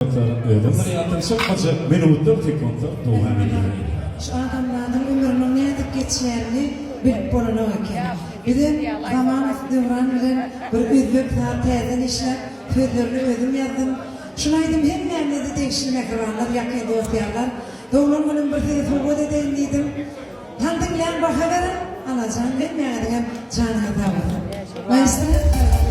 Özüm minutlar, sekuntlar dowam edýär. Şu adamzadyň ömrüniň nädip geçýänini bilip bolanok eken. Bizem zaman döwran bilen bir özbek saz täzeden işläp, sözlerini özüm ýazdym. Şul aýdym hemmämize degişli mähribanlar, ýakyn dost-ýarlar. Doglan günüm bir size sowgat edeýin diýdim. Hany diňläň baha beriň. Allajan hemmäňiziňem janyňyz sag bolsun. Maestro.